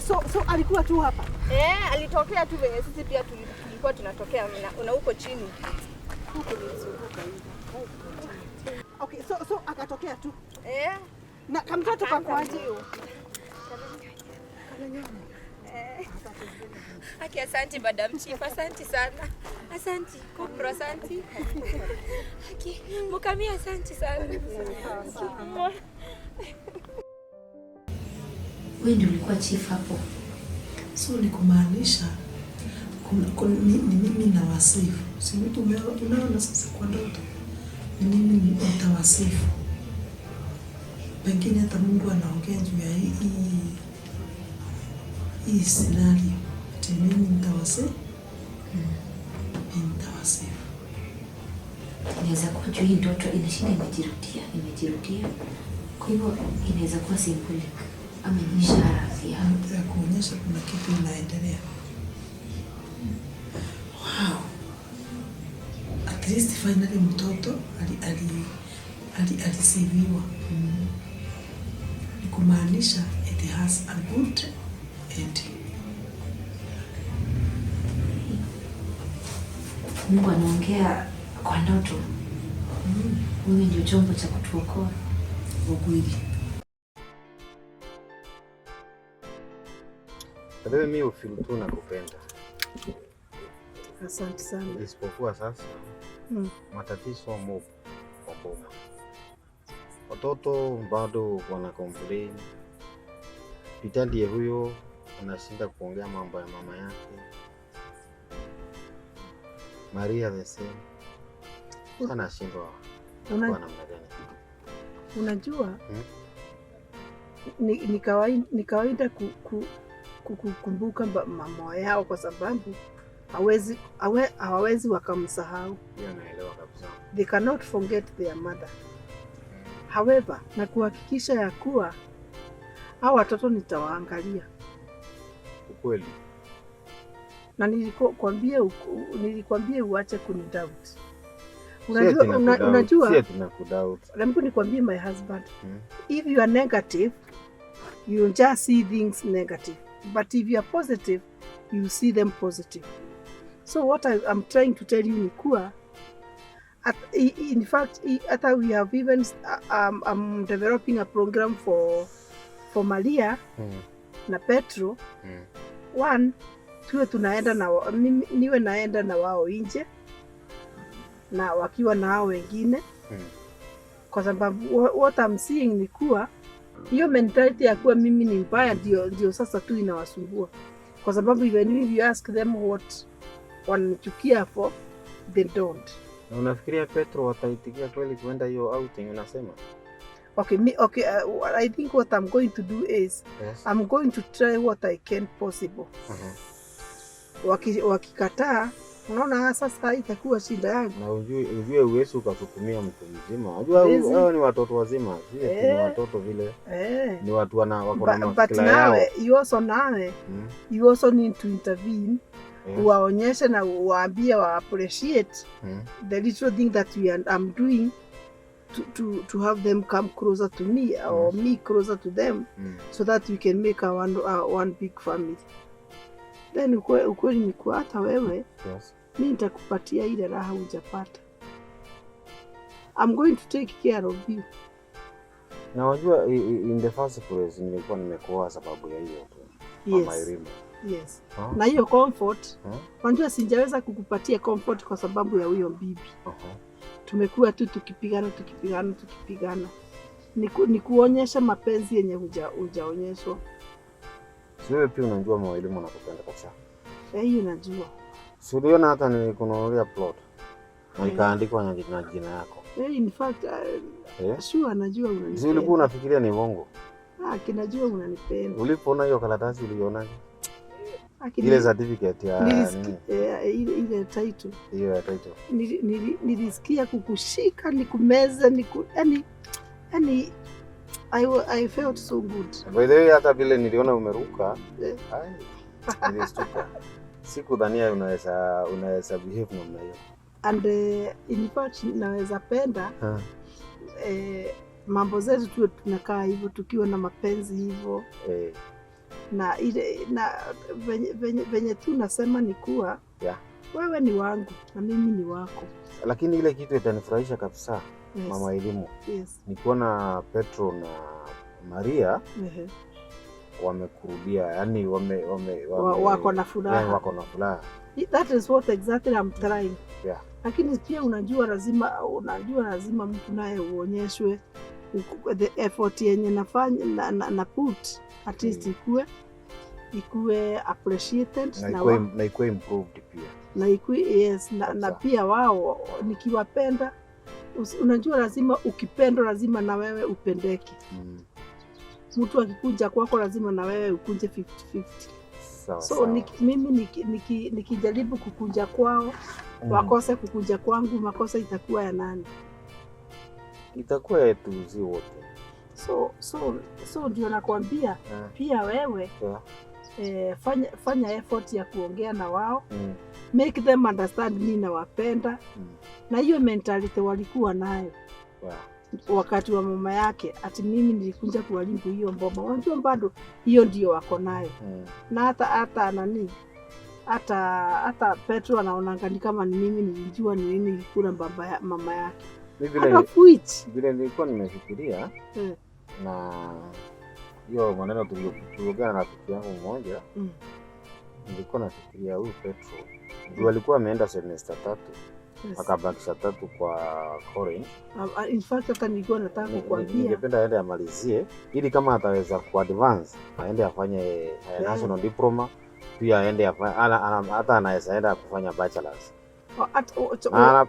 So alikuwa tu hapa. Eh, alitokea tu venye sisi pia tulikuwa tunatokea na huko chini. Huko nilizunguka hivi. Okay, so akatokea tu. Eh, Na kamtoto akaanza kakuaje? mbio. Eh. Aki, asante, Madam Chief, asante sana. Asante, Kopro, asante. Aki, Mukami, asante sana. Aki. Wewe ndio ulikuwa chief hapo. So ni kumaanisha ni mimi nawasifu. Si mtu unaona sasa kwa ndoto ni mimi nitawasifu. Pengine hata Mungu anaongea juu ya hii scenario. Ati mimi nitawasifu. Mimi nitawasifu. Inaweza kuwa juu hii ndoto inashinda imejirudia, imejirudia. Kwa hivyo inaweza kuwa symbolic ama ni ishara ya ya kuonyesha kuna kitu inaendelea. Wow. At least finally mtoto aliseviwa. Ni kumaanisha it has a good ending. Mungu anaongea kwa ndoto. Wewe ndio chombo cha kutuokoa. Ukweli. By the way, mi hufeel tu nakupenda. Asante sana. Isipokuwa sasa matatizo mob kwa boma. Watoto bado wana complain. Peter ndiye huyo anashinda kuongea mambo ya mama yake. Maria the same. Sasa nashindwa kwa namna gani. Unajua Hmm? ni kawaida kukumbuka mama yao kwa sababu hawawezi wakamsahau. Hiyo naelewa kabisa. They cannot forget their mother. However, na kuhakikisha ya kuwa hao watoto nitawaangalia. Ukweli. Na nilikwambia uache kunidoubt. Si Unajua, ati nakudoubt, unajua, si ati nakudoubt. Let me nikwambie, my husband, if you are negative, you just see things negative. But if you are positive, you see them positive. So what I'm trying to tell you ni kuwa, in fact, hata we have even, I'm developing a program for Maria na Petro. One, tuwe tunaenda na mimi, niwe naenda na wao nje na wakiwa na hao wengine kwa sababu what I'm seeing ni kuwa hiyo mentality ya kuwa mimi ni mbaya ndio sasa tu inawasumbua, kwa sababu even if you ask them what wananichukia for, they don't. Na unafikiria Petro wataitikia kweli kuenda hiyo outing unasema? Okay, me, okay, I think what I'm going to do is I'm going to try what I can possible. Wakikataa, unaona sasa itakuwa shida yangu. Na ujue uwezi ukasukumia mtu mzima. Unajua Hawezi. hao ni watoto wazima, si ati ni watoto vile. Ni watu wako na But mafikira yao. nawe, you also nawe, you also need to intervene. Uwaonyeshe na uwaambie wa appreciate the little thing that we are, I'm doing to have them come closer to me or me closer to them so that we can make a one big family. Then ukweli ni kuwa hata wewe mi nitakupatia ile raha hujapata. I'm going to take care of you. Na wajua in the first place nilikuwa nimekuoa sababu ya hiyo tu. Mama Irene. Yes. Na hiyo comfort, unajua sijaweza kukupatia comfort kwa sababu ya huyo bibi. Tumekuwa tu tukipigana, tukipigana, tukipigana. Ni kuonyesha mapenzi yenye hujaonyeshwa. Si wewe pia unajua mama Irene anakupenda kabisa. Eh, hiyo najua. Si uliona hata nilikununulia plot na ikaandikwa na jina yako. Eh, in fact, sure najua Si unanipenda. ulikuwa unafikiria ni uongo? Ah, kinajua unanipenda. Ulipoona hiyo karatasi ulionaje? Ah, Ile certificate ya nini? ile title. Hiyo ya title. Nilisikia kukushika, nikumeze, yani I felt so good. By the way, hata vile niliona umeruka, ai, nilistuka. Sikudhania unaweza behave namna hiyo. And in fact naweza penda mambo zetu tuwe tunakaa hivyo tukiwa na mapenzi hivyo. Na ile na venye tu nasema ni kuwa wewe ni wangu na mimi ni wako. Lakini ile kitu itanifurahisha kabisa, Mama Elimu, ni kuona Petro na Maria wamekurudia, yani wako na furaha. Yani wako na furaha. That is what exactly I'm trying. Lakini pia unajua lazima mtu naye uonyeshwe the effort yenye nafanya na put at least ikue appreciated na ikue improved pia. Na ikue, yes, na pia wao nikiwapenda, unajua lazima ukipendwa lazima na wewe upendeke. Mtu akikuja kwako lazima na wewe ukunje 50-50. Sawa, so sawa. Mimi nikijaribu kukunja kwao, wakose kukunja kwangu, makosa itakuwa ya nani? Itakuwa yetu zi wote. So ndio nakwambia pia wewe fanya effort ya kuongea na wao. Make them understand mimi nawapenda. Na hiyo mentality walikuwa nayo wakati wa mama yake, ati mimi nilikuja kuharibu hiyo mboma. Unajua bado hiyo ndio wako nayo. Na hata nani, hata Petro anaonanga ni kama ni mimi nilijua ni mimi nilikula mama yake. Vile nilikuwa nimefikiria na hiyo maneno tuliongea na rafiki yangu mmoja, nilikuwa nafikiria huyu Petro ndio alikuwa ameenda semester 3. Akabakisha 3 kwa college. In fact hata nilikuwa nataka kukuambia ningependa aende amalizie ili kama ataweza ku advance aende afanye national diploma, pia aende hata anaweza enda kufanya bachelor's.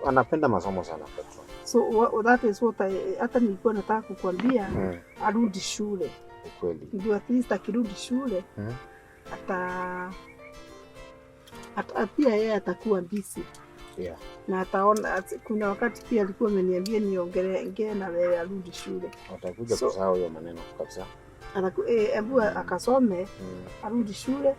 Anapenda masomo sana Petro. So that is what hata nilikuwa nataka kukuambia, arudi shule. Kweli. Ndio at least akirudi shule ata pia yeye atakuwa busy. Na ataona kuna wakati pia alikuwa ameniambia niongelee na wewe arudi shule. Atakuja kusahau hiyo maneno kabisa. Hebu akasome, arudi shule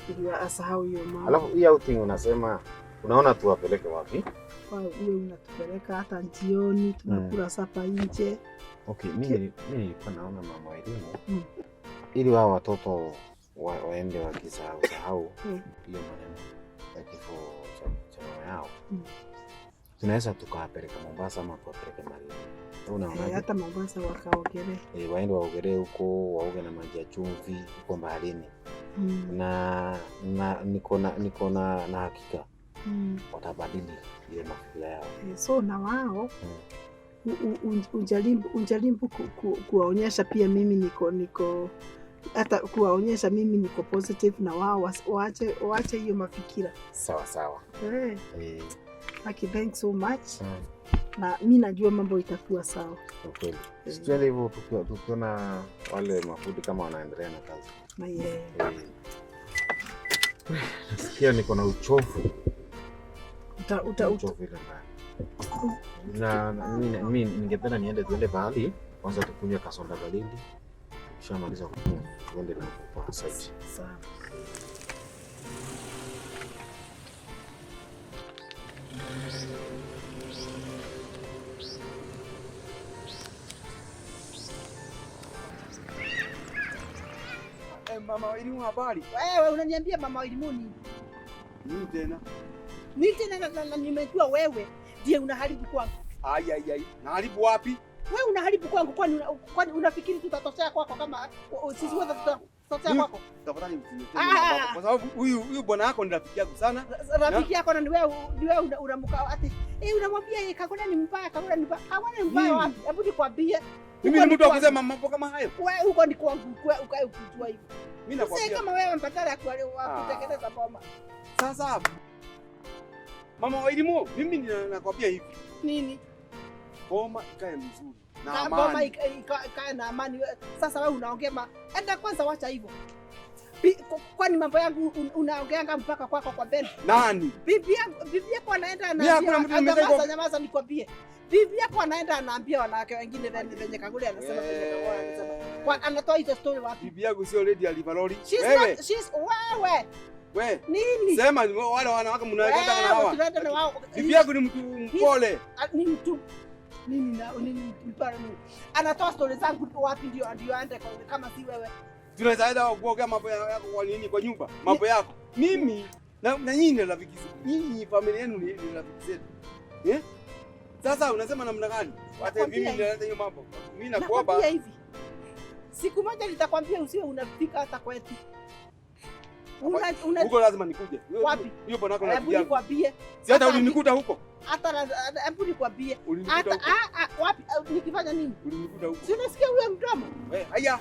ndio asahau hiyo mambo. Alafu hii outing unasema unaona tuwapeleke wapi? Wewe unatupeleka hata jioni tunakula sapa nje. Okay, mimi nilikuwa naona Mama Elimu ili wao watoto waende wakisahau hiyo maneno ya kifo cha mama yao. Tunaweza tukawapeleka Mombasa ama tuwapeleke Malindi. Unaonaje? Hata Mombasa wakaogelee. Waende waogelee huko, waoge na maji ya chumvi huko baharini. Na niko na hakika watabadili ile mafikira yao. So na wao unjaribu kuwaonyesha pia mimi niko hata kuwaonyesha mimi niko positive na wao waache hiyo mafikira. Sawa sawa. Okay, thanks so much. Na mimi najua mambo itakuwa sawa. Kweli. Sikiende hivyo tukiona wale mafundi kama wanaendelea na kazi. Na yeye. Nasikia niko na uchovu. Uchovu ile ndani. Na mimi ningependa niende tuende pahali kwanza tukunywe kasonda baridi. Tukishamaliza kunywa tuende na kwa site. Sawa. Mama Elimu habari? Wewe unaniambia Mama Elimu nini? Nini tena? Nini tena na nimejua wewe ndiye unaharibu kwangu. Ai ai ai. Naharibu wapi? Wewe unaharibu kwangu, kwani unafikiri tutatoshea kwako kama sisi wote tutatoshea kwako? Tafadhali msiniletee kwa sababu huyu bwana yako ni rafiki yangu sana. Rafiki yako na ni wewe unamka ati unamwambia yeye Kagole ni mbaya, Kagole ni mbaya. Kagole ni mbaya wapi? Hebu nikwambie. Mimi ni mtu wa kusema mambo kama hayo. Wewe huko ni kwangu, ukae ukijua hivyo. Mimi nakwambia. Sasa kama wewe mpatara ya kutengeneza boma. Sasa Mama wa Elimu, mimi nakwambia hivi. Nini? Boma ikae mzuri na amani. Boma ikae na amani. Sasa wewe unaongea enda kwanza wacha hivyo. Kwani mambo yangu unaongeanga mpaka kwako kwa Ben? Nani? Bibi yako anaenda anaambia. Nyamaza nikwambie. Bibi yako anaenda anaambia wanawake wengine venye Kagole anasema venye Kagole anasema. Kwa anatoa hizo story wapi? Bibi yako sio lady alivalori. Wewe. She's wewe. We. Nini? Sema wale wanawake mnaweka na hawa. Tunaenda na wao. Bibi yako ni mtu mpole. Ni mtu nini na nini mpare nini? Anatoa story zangu wapi ndio aende kama si wewe. Tunaweza enda kuongea mambo yako kwa nini kwa nyumba? Mambo yako. Mimi na nyinyi ni rafiki zetu. Nyinyi familia yenu ni rafiki zetu. Eh? Sasa unasema namna gani? Hata mimi ndio hiyo mambo. Mimi nakuomba hivi. Siku moja nitakwambia usiwe unafika hata kwetu. Una huko lazima nikuje. Wapi? Hiyo bwana yako na Hebu nikwambie. Si hata ulinikuta huko. Hata hebu nikwambie. Hata wapi nikifanya nini? Ulinikuta huko. Si unasikia huyo mdomo? Eh, haya.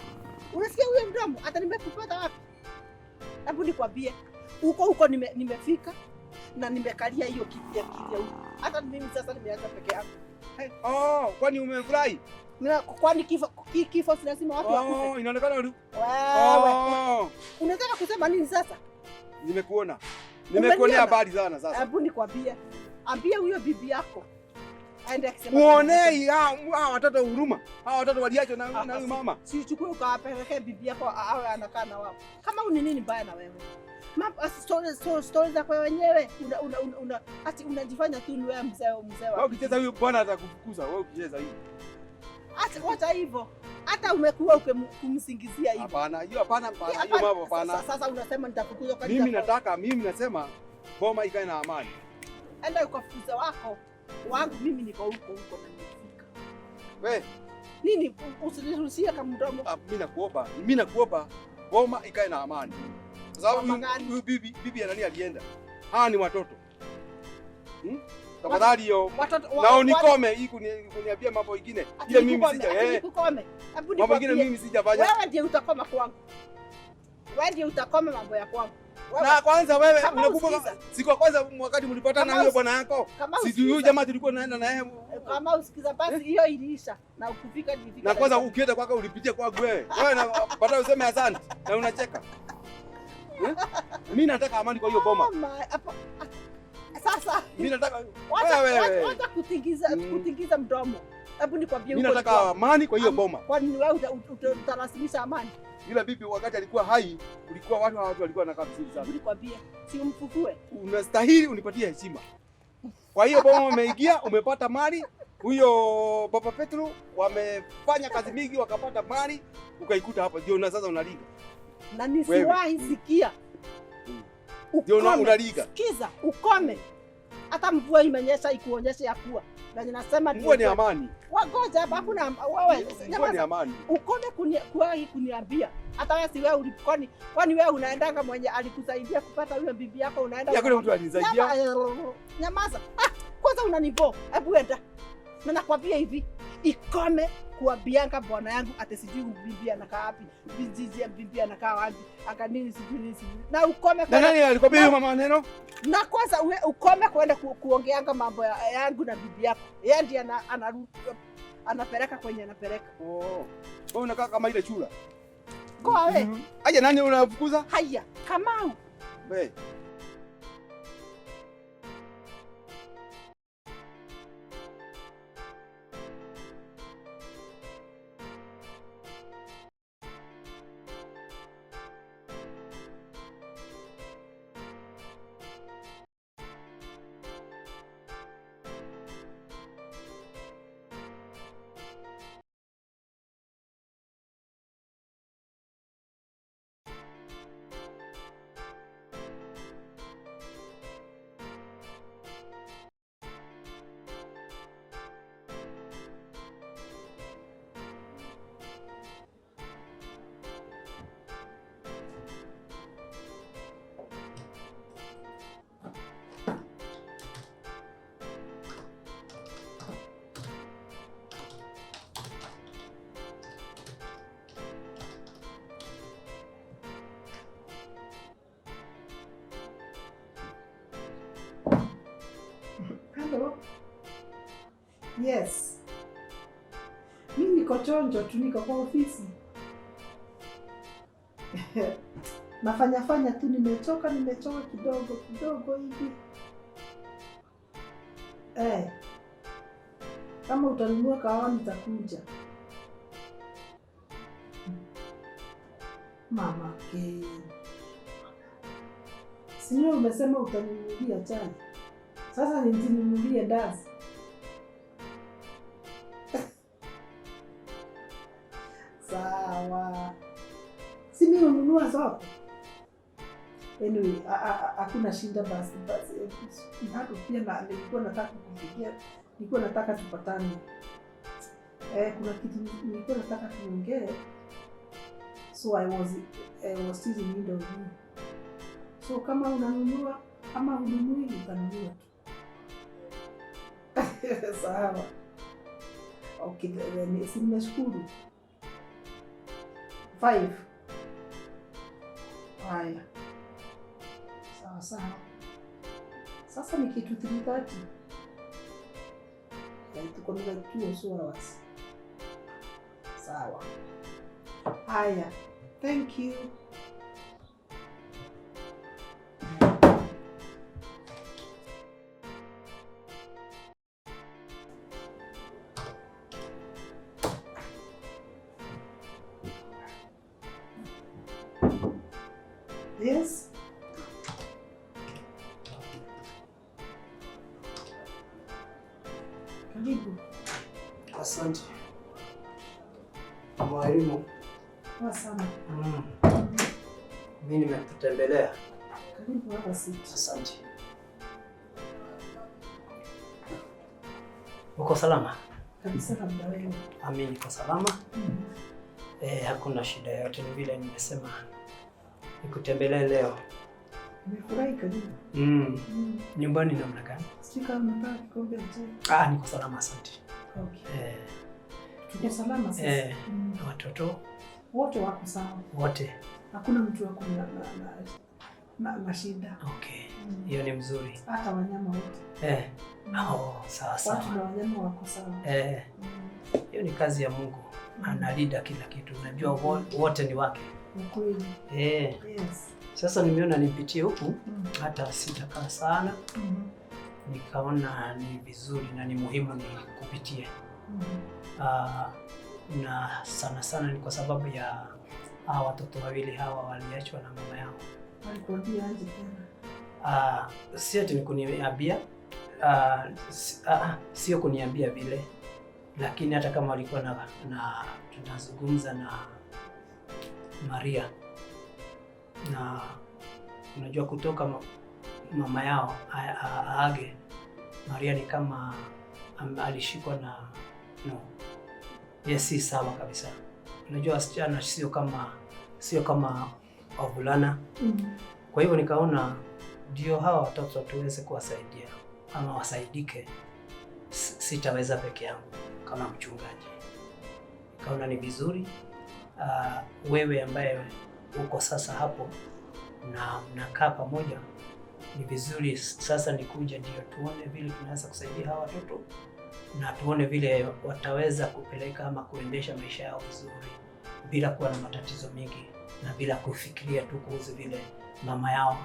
Unasikia huyo mdomo? Hata nimekupata wapi? Hebu nikwambie. Huko huko nimefika na nimekalia hiyo kiti ya huko. Hata mimi sasa nimeanza peke yangu. Oh, kwani umefurahi? Kwani kifo si lazima watu wakufe? Oh, inaonekana wewe. Unataka kusema nini sasa? Nimekuona. Nimekuonea habari sana sasa. Hebu nikwambie. Ambia huyo bibi yako aende akisema. Muonei hao watoto huruma. Hao watoto waliachwa na huyu mama. Si chukue ukawapelekee bibi yako awe anakaa na wao. Kama una nini mbaya na wewe? Mambo story za kwa wenyewe una ati unajifanya tu ni wewe mzee wa. Wewe ukicheza huyu bwana atakufukuza wewe ukicheza hivi. Ati wacha hivyo. Hata umekuwa kumsingizia hivyo. Hapana, hiyo hapana, hiyo mambo hapana. Sasa unasema nitafukuzwa kwa nini? Mimi nasema boma ikae na amani. Enda ukafukuza wako. Wangu mimi niko huko huko na nimefika. Wewe nini usinirushie kama mdomo? Mimi nakuomba boma ikae na amani. Kwa sababu huyu bibi ya nani alienda? Hawa ni watoto. Tafadhali hiyo. Na unikome hii kuniambia mambo mengine. Ile mimi sija. Nikukome. Hebu mambo mengine mimi sijafanya. Wewe ndiye utakoma kwangu. Wewe ndiye utakoma mambo ya kwangu. Na kwanza wewe unakumbuka siku ya kwanza wakati mlipatana na huyo bwana yako? Si huyu jamaa tulikuwa tunaenda na yeye. Kama usikiza basi hiyo iliisha na ukufika nilifika. Na kwanza ukienda kwako ulipitia kwangu wewe. Wewe na baadaye useme asante na unacheka. Mimi nataka amani kwa hiyo boma. Sasa mimi nataka wacha kutingiza mdomo. Hebu nikwambie huko. Mimi nataka amani kwa hiyo boma. Kwani wewe utarasimisha amani? Yule bibi wakati alikuwa hai, kulikuwa watu walikuwa wanakaa vizuri sana. Nikwambie, si umfufue. Unastahili unipatie heshima. Kwa hiyo boma umeingia, umepata mali. Huyo Papa Petro wamefanya kazi mingi wakapata mali, ukaikuta hapa ndio na sasa unaliga. Na nisiwahi sikia. Ndio unaliga. Sikiza, ukome. Hata mvua imenyesha ikuonyeshe ya kuwa. Na ninasema mvua ni amani. Wagoja hapa hakuna wewe. Mvua ni amani. Ukome kuwahi kuniambia. Hata wewe si wewe ulikoni. Kwani wewe unaendanga mwenye alikusaidia kupata huyo bibi yako unaenda. Ya kuna mtu alinisaidia. Nyamaza. Kwanza unanibo. Hebu enda. Na nakwambia hivi, ikome kuambianga bwana yangu ati sijui bibi anakaa wapi, bibi anakaa wapi, aka nini sijui nini sijui. Na ukome kwa nani alikwambia hiyo mama neno? Na kwanza ukome kwenda kuongeanga mambo yangu na bibi yako. Yeye ndiye anapeleka kwenye anapeleka. Oh. Wewe unakaa kama ile chura. Kwa wewe. Aje nani unafukuza? Haya, Kamau. Wewe. Hello. Yes. Mimi niko chonjo tu, niko kwa ofisi. Nafanya fanya tu, nimechoka kidogo kidogo hivi. Kama utanunua kahawa nitakuja. Mama ke. Sio umesema utaninunulia chai. Sasa nijinunulie ndazi. Sawa. Si Umenunua zote? Anyway, hakuna shida basi. Basi bado pia na nilikuwa nataka kukupigia, nilikuwa nataka tupatane. Kuna kitu nilikuwa nataka tuongee. So I was still in need of you. So kama unanunua ama hununui, utanunua tu. Sawa. Okay, then si nimeshukuru. 5. Haya. Sawa sawa. Sasa ni kitu 3:30. Tuko na 2 or so hours. Sawa. Haya. Thank you. Yes. Karibu. Asante mwalimu. Poa sana. Mimi nimekutembelea. Karibu hapa sit. Asante. Uko salama? Kabisa, labda wewe. Mimi niko salama. Hakuna shida yoyote, ni vile nimesema nikutembelee leo. Nimefurahi, karibu. Nyumbani namna gani? Sijui kama unataka kikombe cha chai. Ah, niko salama, asante. Okay. Tuko salama sasa. Na watoto? Wote wako sawa. Wote. Hakuna mtu wako na shida. Okay. Hiyo ni mzuri. Hata wanyama wote. Oh, sawa sawa. Watu na wanyama wako sawa. Hiyo ni kazi ya Mungu. Analinda kila kitu. Unajua wote ni wake. Ukweli. Yes. Sasa nimeona nipitie huku, hata sitakaa sana. Nikaona ni vizuri na ni muhimu nikupitie. Na sana sana ni kwa sababu ya hawa watoto wawili hawa waliachwa na mama yao. Walikuambia aje tena? Si ati ni kuniambia, sio kuniambia vile, lakini hata kama walikuwa na tunazungumza na Maria, na unajua kutoka mama yao aage, Maria ni kama alishikwa na no, yes, si sawa kabisa. Unajua wasichana sio kama wavulana. Kwa hivyo nikaona ndio hawa watoto tuweze kuwasaidia ama wasaidike. Sitaweza peke yangu kama mchungaji. Nikaona ni vizuri wewe ambaye uko sasa hapo na mnakaa pamoja, ni vizuri sasa nikuja ndio tuone vile tunaweza kusaidia hawa watoto na tuone vile wataweza kupeleka ama kuendesha maisha yao vizuri bila kuwa na matatizo mengi na bila kufikiria tu kuhusu vile mama yao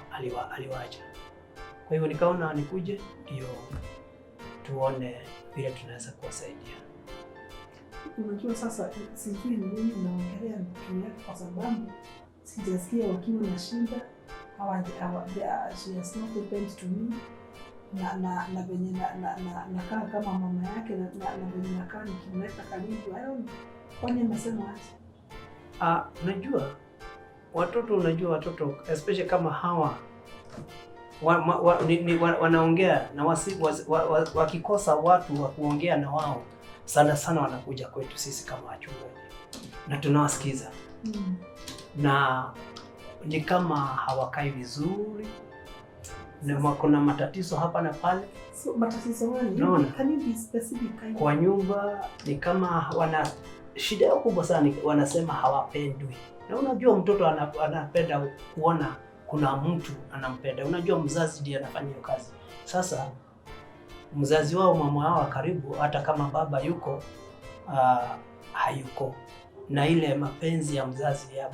aliwaacha. Kwa hivyo nikaona nikuje ndio tuone vile tunaweza kuwasaidia. Unajua sasa sijui ni nini unaongelea juu yake kwa sababu sijasikia wakiwa na shida. She has not opened to me na venye nakaa kama mama yake na venye nakaa nikimweka karibu. I don't, kwani amesema aje? Ah, unajua watoto especially kama hawa wanaongea na wakikosa watu wa kuongea na wao, sana sana wanakuja kwetu sisi kama wachungaji na tunawasikiza na ni kama hawakai vizuri na kuna matatizo hapa na pale. So matatizo gani? Naona. Can you be specific kind? Kwa nyumba ni kama wana shida yao kubwa sana wanasema hawapendwi, na unajua mtoto anapenda kuona kuna mtu anampenda. Unajua mzazi ndiye anafanya hiyo kazi. Sasa mzazi wao, mama wao wa karibu, hata kama baba yuko hayuko, na ile mapenzi ya mzazi ya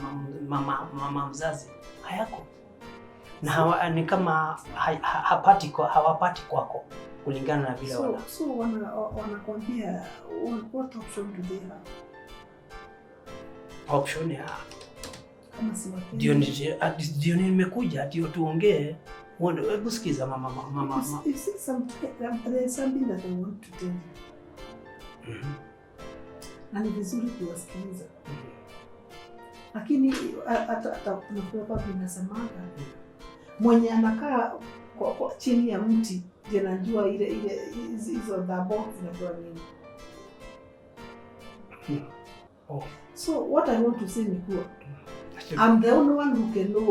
mama mzazi hayako na ni kama hawapati kwako kulingana na vile wana So wanakwambia what option do they have? Option ya Kama si wapendi. Ndio nimekuja ndio tuongee. Uone, hebu sikiza mama mama mama. You see, there is something that I want to tell you. Na ni vizuri kuwasikiliza. Lakini hata kuna proverb inasemanga mwenye anakaa kwa chini ya mti ndiye anajua ile hizo dhabo zinakuwa nini. Oh. So what I want to say ni kuwa I'm the only one who can know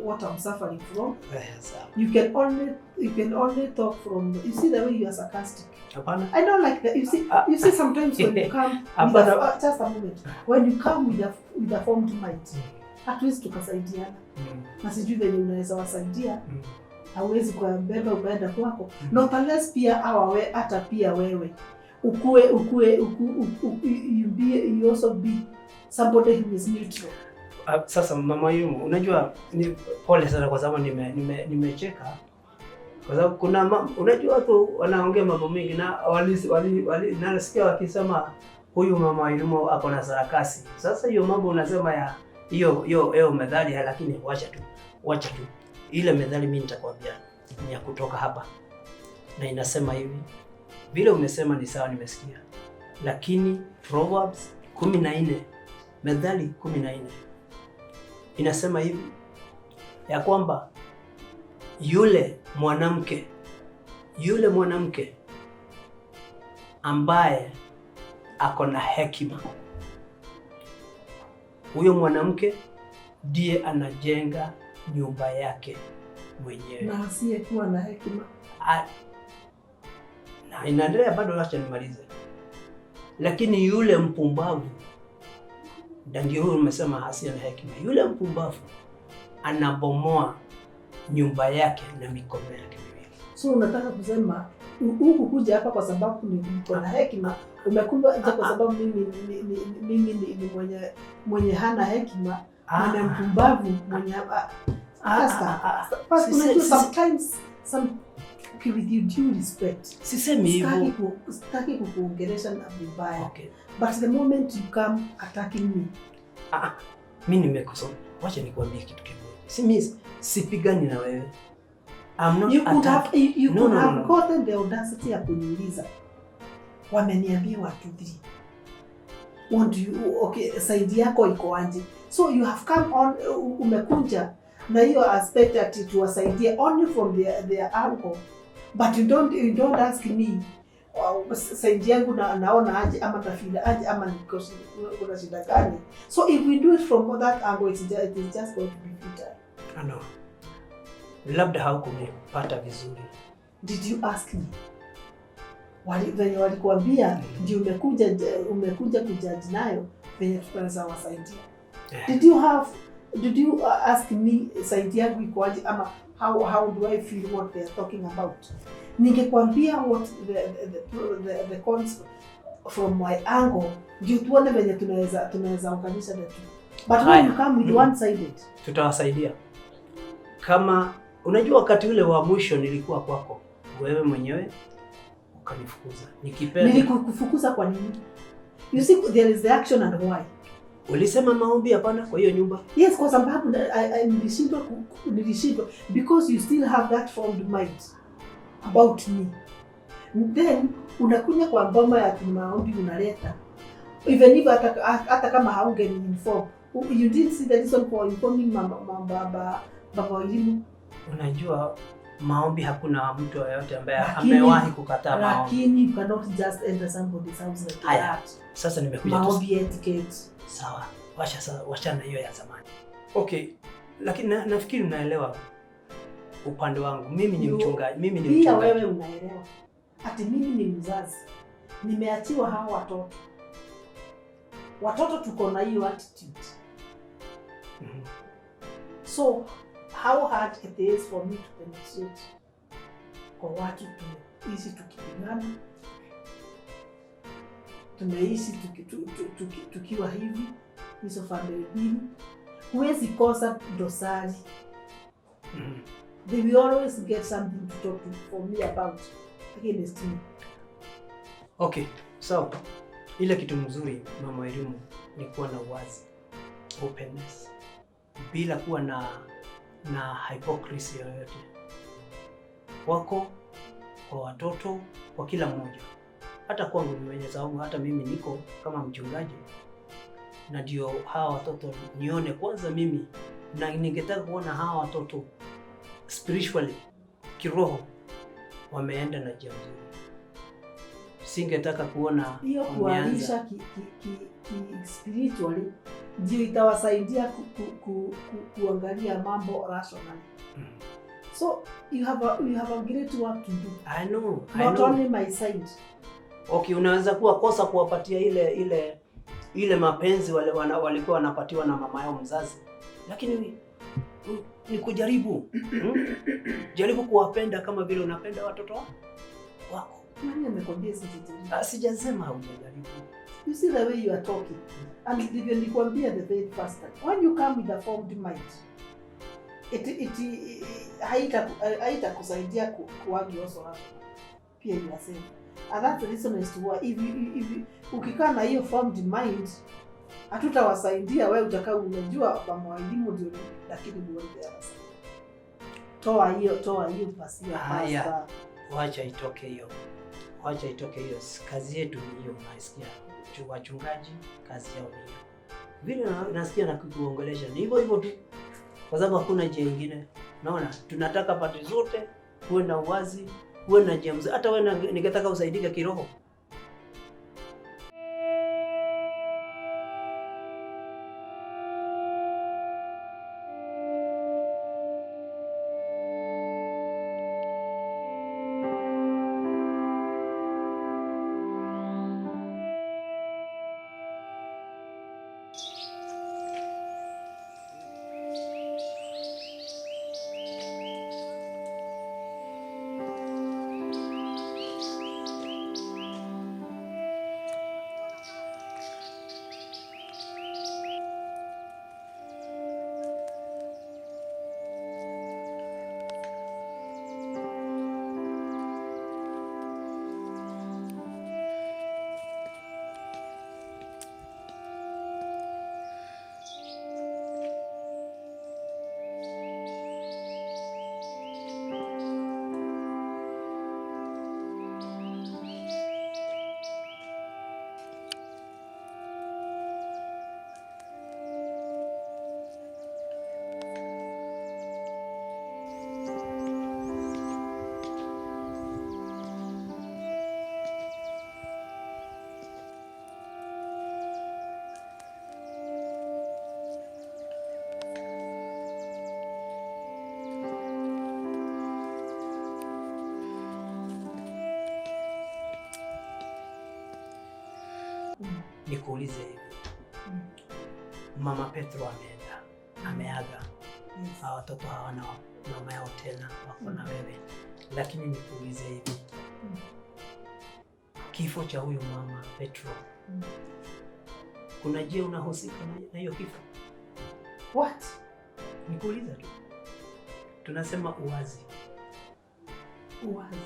what I'm suffering from. Sawa. You can only talk from, you see the way you are sarcastic. Hapana. I don't like that. You see sometimes when you come with just a moment, when you come with a formed mind, hatuwezi tukasaidiana. Na sijui venye unaweza wasaidia. Hauwezi kuwabeba ukaenda kwako. Not unless pia hata pia wewe ukue you also be somebody who is neutral. Sasa mama Yumu, unajua ni pole sana kwa sababu nimecheka. Kwa sababu kuna unajua watu wanaongea mambo mengi na nasikia wakisema huyu mama Yumu ako na sarakasi. Sasa hiyo mambo unasema ya hiyo methali, lakini wacha tu. Ile methali mimi nitakwambia ni ya kutoka hapa. Na inasema hivi, vile umesema ni sawa, nimesikia. Lakini Proverbs 14, Methali 14 inasema hivi ya kwamba yule mwanamke ambaye ako na hekima, huyo mwanamke ndiye anajenga nyumba yake mwenyewe. Na asiyekuwa na hekima. Na inaendelea bado, acha nimalize. Lakini yule mpumbavu, ndio huyo umesema asiye na hekima, yule mpumbavu anabomoa nyumba yake na mikono yake miwili. So unataka kusema huku kuja hapa kwa sababu niko na hekima, umekuja kwa sababu mimi ni mwenye hana hekima, mwenye mpumbavu, mwenye sometimes with you due respect. Sisemi hivyo. Sitaki kukuongelesha na vibaya. Okay. But the moment you come attacking me. Mimi nimekosa. Wacha nikwambie kitu kimoja. Si mimi sipigani na wewe. I'm not You could have you no, could no, have no. gotten the audacity ya kuniuliza. Wameniambia watu 3. Want you okay, side yako iko aje? So you have come on, umekunja na hiyo aspect ati tuwasaidie only from their angle. But you don't ask me side yangu naona aje ama tafila aje ama kuna shida gani. So if we do it from that angle, it is just going to be futile. No. Labda haukunipata vizuri. Did you ask me? Venye walikuambia ndio umekuja kujudge nayo venye tutaweza wasaidia. Did you ask me side yangu iko aje ama how do I feel what they are talking about? Ningekwambia what the cons from my angle, ndio tuone venye tunaweza unganisha the two. But when you come with one sided, tutawasaidia. Kama unajua wakati ule wa mwisho nilikuwa kwako, wewe mwenyewe ukanifukuza. Nikipenda. Nilikufukuza kwa nini? You see there is the action and why. Ulisema maombi hapana kwa hiyo nyumba? Yes, kwa sababu nilishindwa because you still have that formed mind about me. Then unakuja kwa boma ya maombi unaleta. Even if hata kama haungeni inform, you didn't see the reason for informing mama baba elimu. Unajua maombi hakuna mtu yeyote ambaye amewahi kukataa maombi. Lakini you cannot just enter somebody's house like that. Sasa nimekuja tu. Maombi etiquette. Sawa. Wacha na hiyo ya zamani. Okay, lakini nafikiri unaelewa upande wangu. Mimi ni mchungaji, mimi ni mchungaji. Pia wewe unaelewa. Ati mimi ni mzazi. Nimeachiwa hawa watoto. Watoto tuko na hiyo attitude. So how hard it is for me to penetrate kwa watu tumeishi tukipigana, tumeishi tukiwa hivi, hizo family mbili, huwezi kosa dosari. They will always get something to talk to for me about against me. Okay, so ile kitu mzuri mama elimu ni kuwa na uwazi, openness, bila kuwa na hypocrisy yoyote kwako, kwa watoto, kwa kila mmoja, hata kwangu mwenyewe, sababu hata mimi niko kama mchungaji, Na ndio hawa watoto nione kwanza mimi, na ningetaka kuona hawa watoto spiritually, kiroho, wameenda na njia nzuri. Singetaka kuona Hiyo wameanza kualisha ki spiritually ndio itawasaidia kuangalia mambo rationally. So you have a great work to do. I know, I Not know. only my side. Okay, unaweza kuwa kosa kuwapatia ile mapenzi wale walikuwa wanapatiwa na mama yao mzazi, lakini ni kujaribu, Jaribu kuwapenda kama vile unapenda watoto wako. Nani amekwambia sijajaribu? Ah, sijasema hujajaribu. You see the way you are talking. And ndivyo nilikwambia the very first time. When you come with a formed mind, it haitakusaidia kuargue also rational. Pia yourself. And that's the reason as to why if you ukikaa na hiyo formed mind, hatutawasaidia. Wewe utakaa unajua mama walimu ndio, lakini huoni the other side. Toa hiyo pasia, Haya. pastor. Wacha itoke hiyo, wacha itoke hiyo. Kazi yetu ni hiyo, unasikia? Wachungaji kazi yao ni hiyo. Vile nasikia na kukuongelesha ni hivyo hivyo tu, kwa sababu hakuna njia ingine. Naona tunataka pande zote kuwe na uwazi, kuwe na njia mzuri. Hata wewe ningetaka usaidike kiroho. Nikuulize hivi, Mama Petro ameenda, ameaga. Yes. Hawa watoto hawana mama yao tena, wako na wewe. Lakini nikuulize hivi, kifo cha huyu mama Petro, kuna njia unahusika na hiyo kifo? What? Nikuulize tu, tunasema uwazi. Uwazi.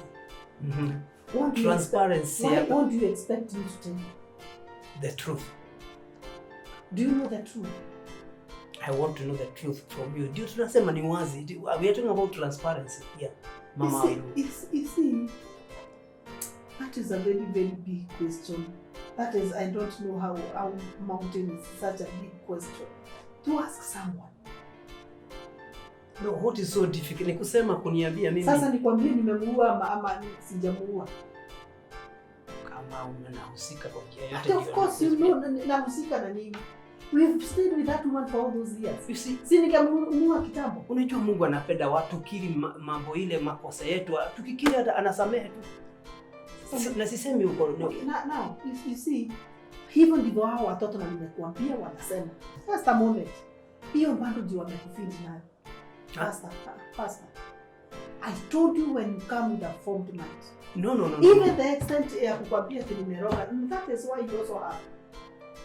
What do you expect? Transparency. Why, Hapa. what do you expect me to tell you? The truth. Do you know the truth? I want to know the truth from you. Ndio tunasema ni wazi. We are talking about transparency here. Mama You see, Wairimu. you see, that is a very, very big question. That is, I don't know how mountain is such a big question to ask someone. No, what is so difficult? Ni kusema kuniambia mimi Sasa nikwambie nimemuua ama sijamuua? Kama unahusika kwa njia yote. But of Ndio course you nakuambia. know, nahusika na nini? We've stayed with that woman for all those years. You see, Si ningemuua kitambo? Unajua Mungu anapenda watu kiri mambo ile makosa yetu, tukikiri hata anasamehe tu. Na sisemi huko no. Okay, now you see, hivyo ndivyo hao watoto na nimekuambia wanasema. Just a moment. Hiyo bado ndio wamekufeed nayo. Ah. Pastor, pastor. I told you, when you come with a formed mind. No. Even the extent ya kukwambia ati nimeroga, and that is why you also have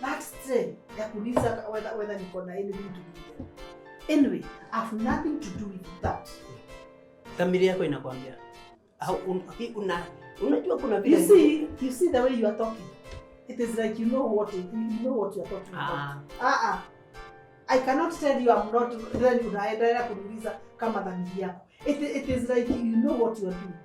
that strength ya kuuliza whether niko na anything to do with them. Anyway, I have nothing to do with that. Dhamiri yako inakwambia. Au unajua kuna vile You see the way you are talking. It is like you know what you are talking about. Ah, Ah ah. I cannot tell you I'm not, then unaendelea kuniuliza kama dhamiri yako. It is like you know what you are doing.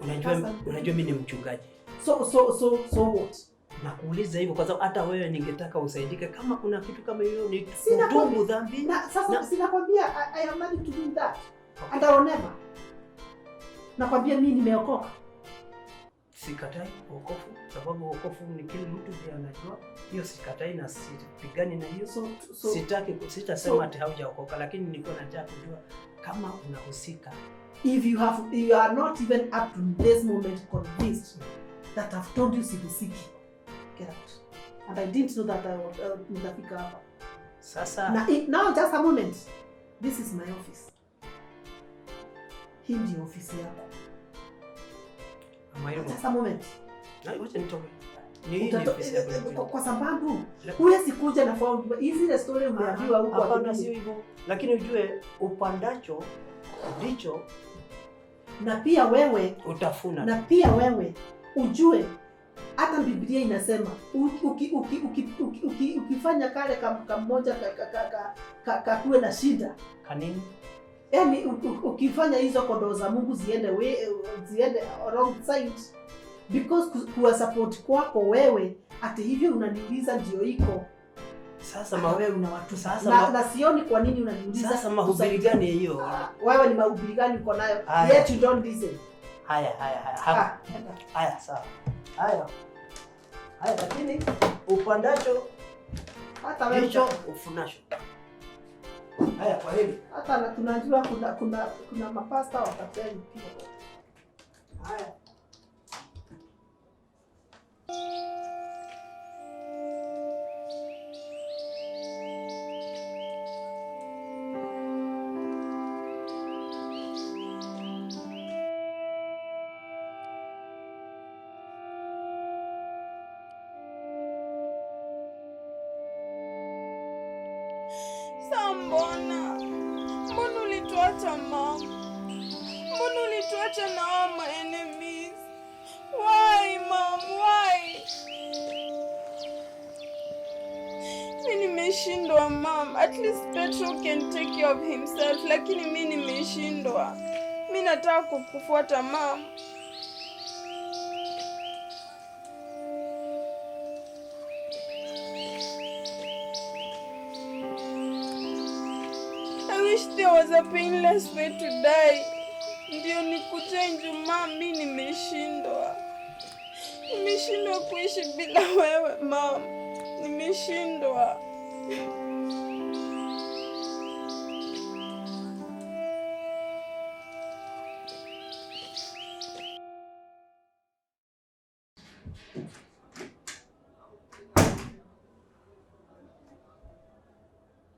Unajua Sasa- unajua mimi ni mchungaji. So what? Na kuuliza hivyo kwa sababu hata wewe ningetaka usaidike kama kuna kitu kama hiyo ni kutubu dhambi. Na sasa sinakwambia I have nothing to do with that. Okay. And I will never. Nakwambia mimi nimeokoka. Sikatai wokovu, sababu wokovu ni kila mtu ndiye anajua. Hiyo sikatai na sipigani na hiyo. So sitaki sitasema ati haujaokoka, lakini niko nataka kujua kama unahusika. If you are not even up to this moment convinced that I've told you sihusiki, get out. And I didn't know that I would nitafika hapa. Sasa now just a moment. This is my office. Hii ndio ofisi yako. Just a moment. Na wacha nitoke. Ni ofisi yako. Kwa sababu huwezi kuja na form hizi ile story umeambiwa huko. Hapana, sio hivyo. Lakini ujue upandacho ndicho na pia wewe utafuna. Na pia wewe ujue hata Biblia inasema ukifanya kale kamoja kakuwe na shida. Kanini? Yaani ukifanya hizo kondoo za Mungu ziende wrong side, because kuwa support kwako wewe ati hivyo unaniuliza ndio iko. Sasa wewe una watu sasa na sioni kwa nini unaniuliza. Sasa mahubiri gani hiyo? Wewe ni mahubiri gani uko nayo? Yet you don't listen. Haya. Haya sawa. Haya. Haya, lakini upandacho hata wewe ndicho ufunacho. Haya, kwa hili hata tunajua kuna mapasta watapeli pia. Haya. Mbona ulituacha mama? Mbona ulituacha na all my enemies? Why mom, why? Mimi nimeshindwa mom. At least Petro can take care of himself, lakini mimi nimeshindwa. Mimi nataka kukufuata mom. There was a painless way to die. Ndio nikuchange mom, mimi nimeshindwa. Nimeshindwa kuishi bila wewe mom. Nimeshindwa.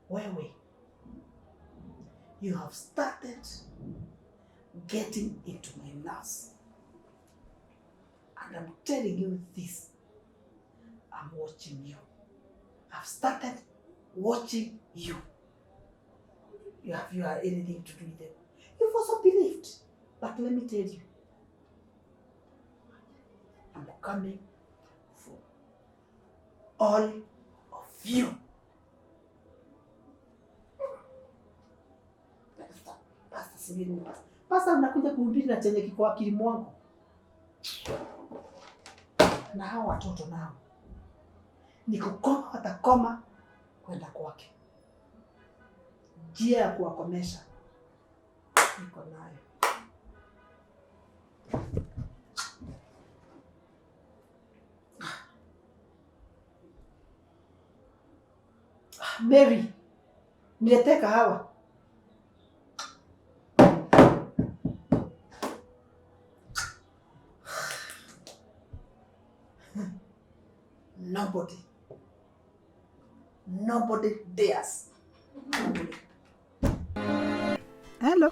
Wewe, you have started getting into my nerves. And I'm telling you this, I'm watching you. I've started watching you. You have anything to do with them. You've also believed. But let me tell you, I'm coming for all of you. Pastor, unakuja kuhubiri na chenye kiko akili mwangu. Na hao watoto nao ni kukoma, watakoma kwenda kwake. Njia ya kuwakomesha niko nayo. Mary, niletee kahawa. Nobody dares. Nobody. Hello.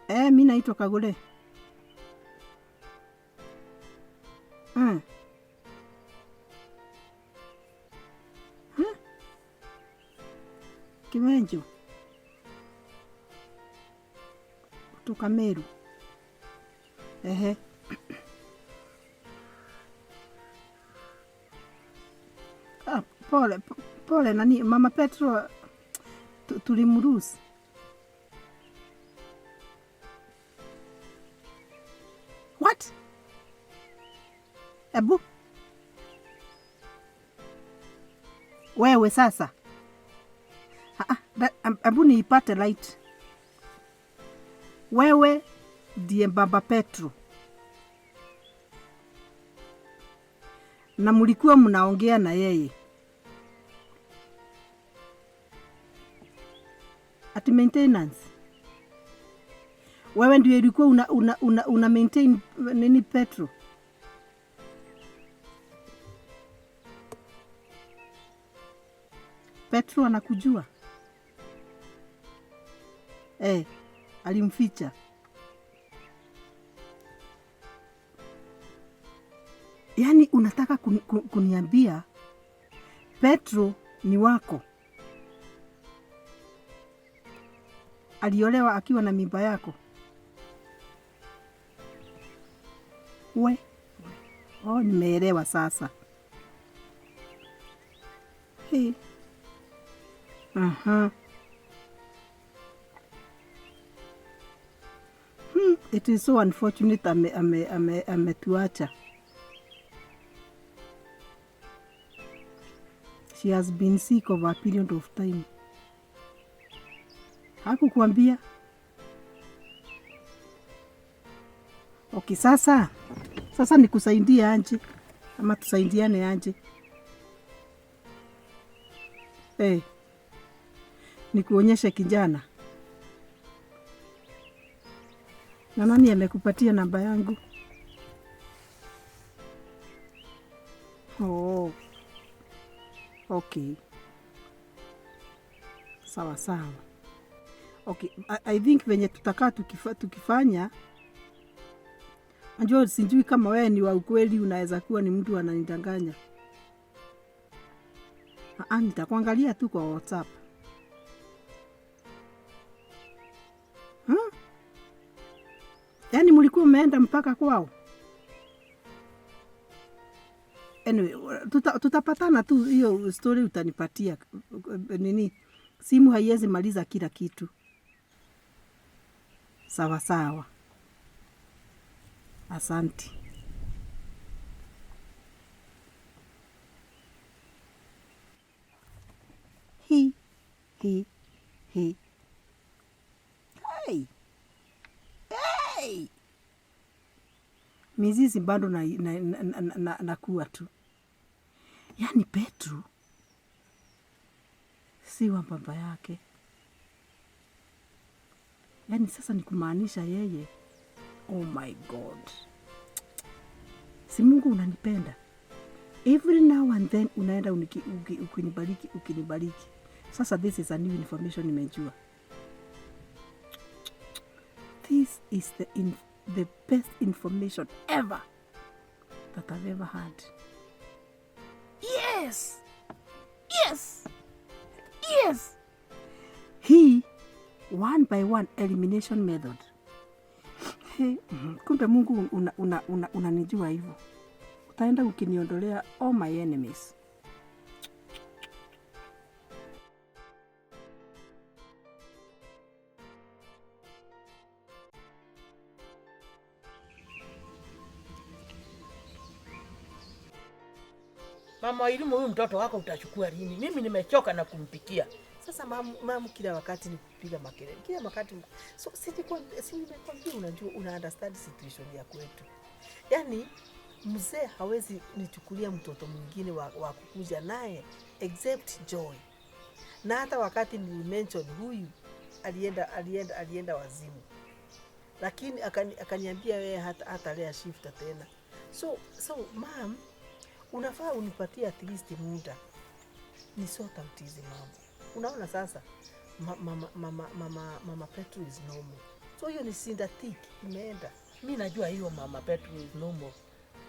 Mimi naitwa Kagule. Kimenjo. Kutoka Meru. Ehe. Pole, pole nani Mama Petro tulimruhusu. What? Ebu wewe sasa, ebu niipate light. Wewe ndiye Baba Petro na mlikuwa mnaongea na yeye ati maintenance. Wewe ndiye ulikuwa una maintain nini Petro? Petro anakujua? Alimficha. Yaani unataka kuniambia Petro ni wako? Aliolewa akiwa na mimba yako? We. Oh, nimeelewa sasa. Hey. Aha. It is so unfortunate ametuacha. She has been sick over a period of time. Hakukuambia? Okay, sasa nikusaidie aje ama tusaidiane aje? Nikuonyeshe kijana. Na nani amekupatia namba yangu? Oh. Okay. Sawa sawa. Okay, I think venye tutakaa tukifanya, najua sijui kama wewe ni wa ukweli, unaweza kuwa ni mtu ananidanganya. Nitakuangalia tu kwa WhatsApp. Yaani mlikuwa mmeenda mpaka kwao? Anyway, tutapatana tu, hiyo story utanipatia. Nini? Simu haiwezi maliza kila kitu. Sawa sawa. Asante. He. Hey. Hey. Mizizi bado na kuwa tu. Yaani Petro si wa baba yake. Yaani sasa ni kumaanisha yeye. Oh my God. Si Mungu unanipenda. Every now and then unaenda ukinibariki. Sasa this is a new information nimejua. This is the best information ever that I've ever had. Yes! Yes! Yes! Hii one by one elimination method. Hey, kumbe Mungu unanijua hivyo. Utaenda ukiniondolea all my enemies. Mama Elimu, huyu mtoto wako utachukua lini? Mimi nimechoka na kumpikia. Sasa mamu kila wakati ni kupiga makelele. Kila wakati. So si nimekwambia unajua una understand situation ya kwetu. Yaani mzee hawezi nichukulia mtoto mwingine wa kukuja naye except Joy. Na hata wakati nilimention huyu alienda wazimu. Lakini akaniambia wewe hata lea shifta tena. So mom, unafaa unipatie at least muda. Ni sort out hizi mambo. Unaona sasa mama Petro is normal. So hiyo ni sinda thick imeenda. Mimi najua hiyo mama Petro is normal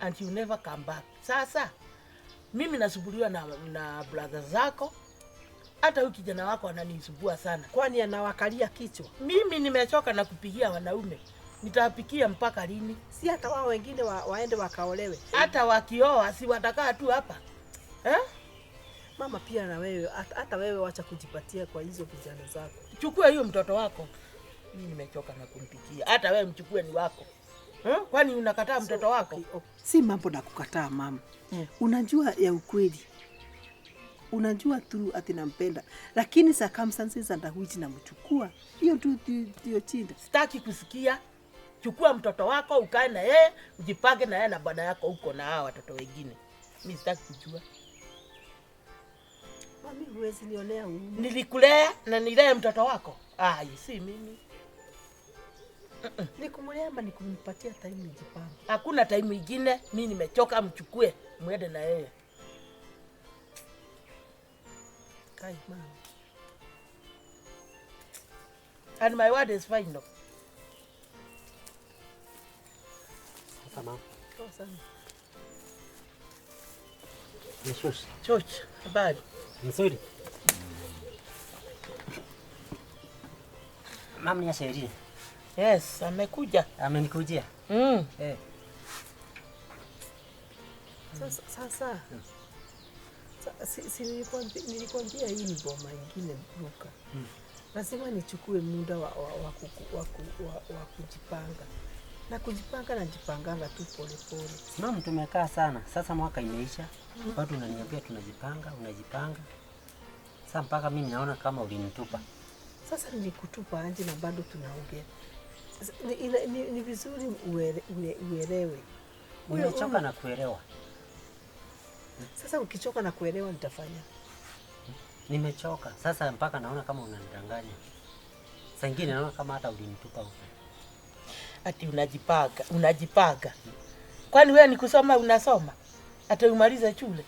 and you never come back. Sasa mimi nasumbuliwa na brother zako. Hata huyu kijana wako ananisumbua sana. Kwani anawakalia kichwa? Mimi nimechoka na kupigia wanaume. Nitapikia mpaka lini? Si hata wao wengine waende wakaolewe. Hata wakioa si watakaa tu hapa. Eh? Mama pia na wewe, hata wewe wacha kujipatia kwa hizo vijana zako. Chukua hiyo mtoto wako. Mimi nimechoka na kumpikia. Hata wewe mchukue ni wako. Kwani unakataa mtoto wako? Okay, okay. Si mambo na kukataa mama. Unajua ya ukweli. Unajua tu ati nampenda, lakini circumstances under which namchukua, hiyo tu ndio chinda. Sitaki kusikia. Chukua mtoto wako ukae na yeye, ujipange na yeye na bwana yako huko na hawa watoto wengine. Mimi sitaki kujua. Mami, huwezi nionea huruma. Nilikulea na nilee mtoto wako? Ai, si mimi. Nikumlea ama nikumpatia time nijipange? Hakuna time nyingine, mimi nimechoka, mchukue muende na yeye. Kai mama. And my word is final. Sasa mama. Poa sana. Ni shosh. Choch, habari. Nzuri. Mama ni ashauri. Yes, amekuja. Amenikujia. Eh. Sasa. Si nilikwambia hii ni boma ingine Luka. Lazima nichukue muda wa kujipanga. Na kujipanga najipanganga tu pole pole. Mama, tumekaa sana. Sasa mwaka imeisha. Bado unaniambia tunajipanga, unajipanga. Sasa mpaka mimi naona kama ulinitupa. Sasa nilikutupa anje na bado tunaongea. Ni vizuri uelewe. Nimechoka na kuelewa. Sasa ukichoka na kuelewa nitafanya. Nimechoka. Sasa mpaka naona kama unanidanganya. Saa nyingine naona kama hata ulinitupa huko. Ati unajipanga, unajipanga. Kwani wewe ni kusoma unasoma? Ati umalize shule?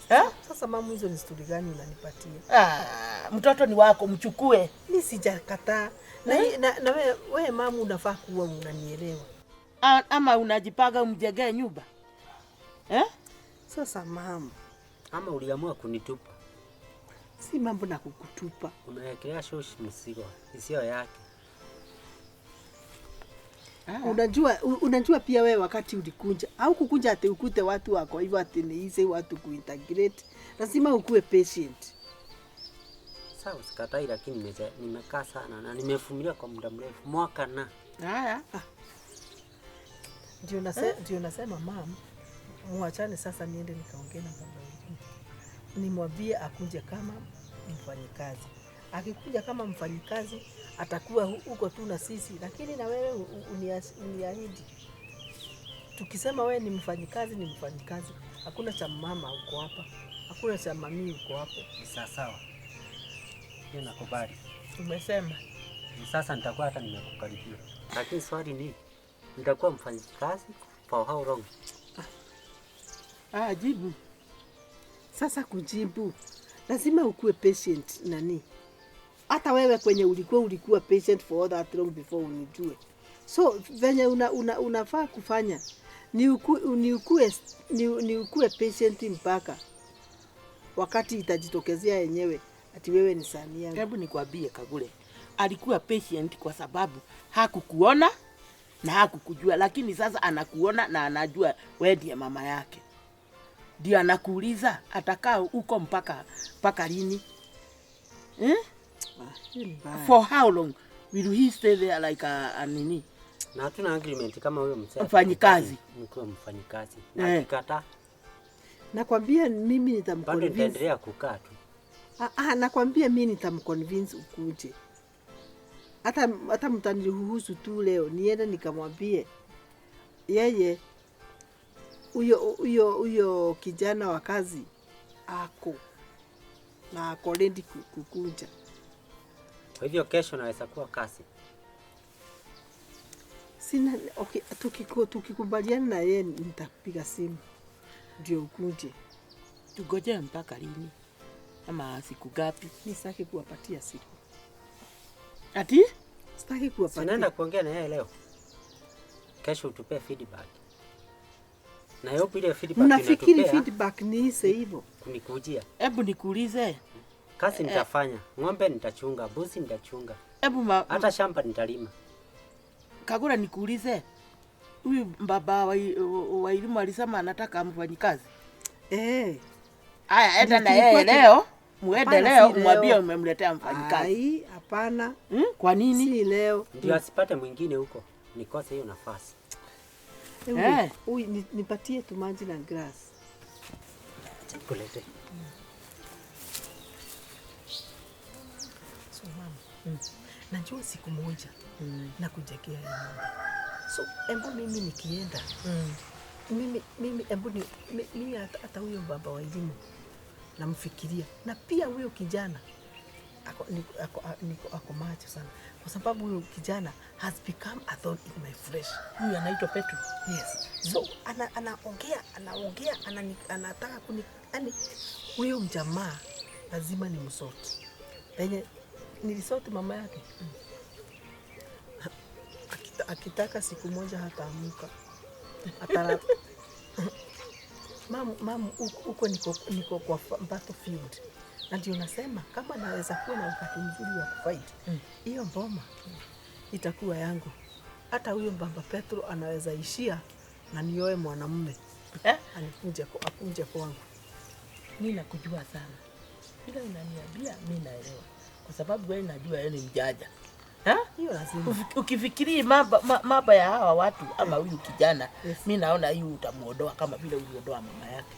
Ha? Sasa mama, hizo ni story gani unanipatia? Ah, mtoto ni wako, mchukue. Mimi sijakataa. Na wewe mama unafaa kuwa unanielewa. Ama unajipanga umjengee nyumba? Eh? Sasa mama, ama uliamua kunitupa? Si mambo na kukutupa. Umewekelea shosh mzigo isiyo yake. Unajua pia wewe wakati ulikunja au kukunja ati ukute watu wako hivyo ati ni easy watu kuintegrate. Lazima ukue patient. Sawa, sikatai, lakini nimekaa sana na nimevumilia kwa muda mrefu, mwaka na. Haya. Ndio nasema mama, muachane sasa, niende nikaongee na baba yangu. Nimwambie akunje kama mfanyikazi. Akikuja kama mfanyikazi atakuwa huko tu na sisi, lakini na wewe uniahidi. Tukisema wewe ni mfanyikazi, ni mfanyikazi. Hakuna cha mama uko hapa. Hakuna cha mami uko hapo. Sawa sawa. Hiyo nakubali. Umesema. Sasa nitakuwa hata nimekukaribia. Lakini swali ni nitakuwa mfanyikazi for how long? Jibu. Sasa kujibu, lazima ukue patient nani. Hata wewe kwenye ulikuwa patient for all that long before unijue. So venye unafaa kufanya ni ukue patient mpaka wakati itajitokezea yenyewe ati wewe ni sani yangu. Hebu nikwambie Kagure, alikuwa patient kwa sababu hakukuona na hakukujua, lakini sasa anakuona na anajua wewe ndiye mama yake. Ndio anakuuliza atakaa huko mpaka lini? Eh? For how long will he stay there like a nini? Na hatuna agreement kama huyo mzee. Mfanyikazi. Mkiwa mfanyikazi. Na akikataa. Nakwambia mimi nitamconvince. Bado nitaendelea kukaa tu. Nakwambia mimi nitamconvince ukuje. Hata mtaniruhusu tu leo niende nikamwambie yeye huyo kijana wa kazi ako na ako ready kukunja. Kwa hivyo kesho naweza kuwa kazi. Sina, okay, tukikubaliana na yeye nitapiga simu ndio ukuje. Tugoje mpaka lini? Ama siku gapi? Mimi sitaki kuwapatia siku. Ati? Sitaki kuwapatia. Sinaenda kuongea na yeye leo. Kesho utupe feedback. Na yope ile feedback inatupea. Mnafikiri feedback ni ise hivyo? Kunikujia. Hebu nikuulize. Kazi nitafanya, ng'ombe nitachunga, mbuzi nitachunga. Hebu hata shamba nitalima. Kagura nikuulize. Huyu baba wa elimu alisema anataka mfanyikazi. Eh. Aya, enda na yeye leo. Muende leo umwambie umemletea mfanyikazi. Ai, hapana. Kwa nini? Si leo. Ndio asipate mwingine huko. Nikose hiyo nafasi. Huyu nipatie tu maji na grass. Kulete. So mama, najua siku moja na kujekea nyumba. So embu mimi nikienda. Mimi embu ni mimi hata huyo baba wa elimu namfikiria, na pia huyo kijana ako macho sana, kwa sababu huyo kijana has become a thorn in my flesh. Huyu anaitwa Petro. Yes. So anaongea anataka kuni, yani huyo mjamaa lazima ni msoti. Penye nilisoti mama yake. Akitaka siku moja hataamuka. Atara Mamu uko niko kwa battlefield. Na ndio nasema kama naweza kuwa na wakati mzuri wa kufight, hiyo mboma itakuwa yangu. Hata huyo mbamba Petro anaweza ishia na nioe mwanamume. Anikunje kwangu. Mimi nakujua sana. Bila unaniambia mimi naelewa. Kwa sababu wewe najua wewe ni mjaja. Hiyo lazima. Ukifikiria maba ya hawa watu ama huyu kijana, yes. Mimi naona huyu utamuondoa kama vile uliondoa mama yake.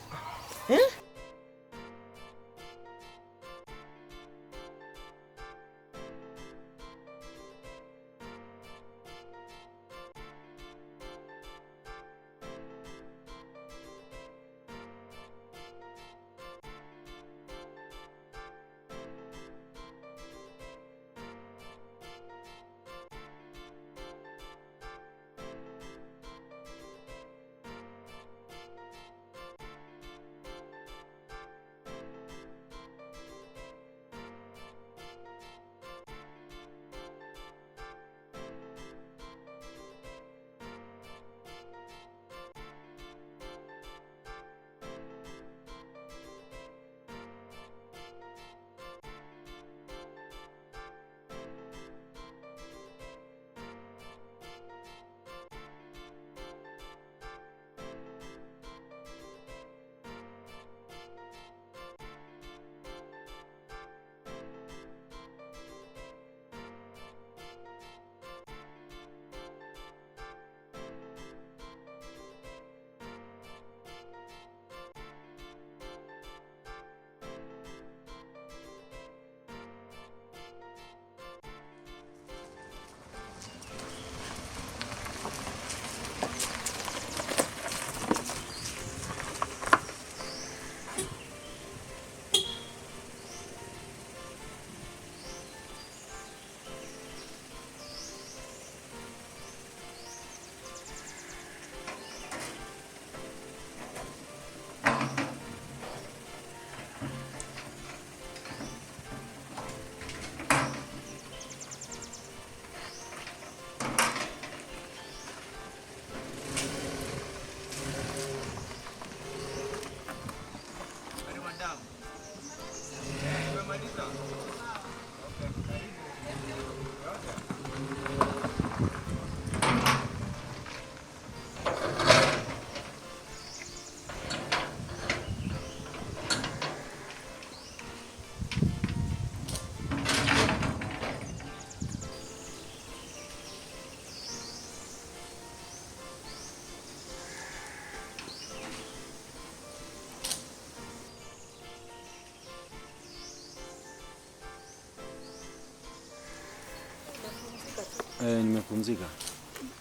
Nimepumzika.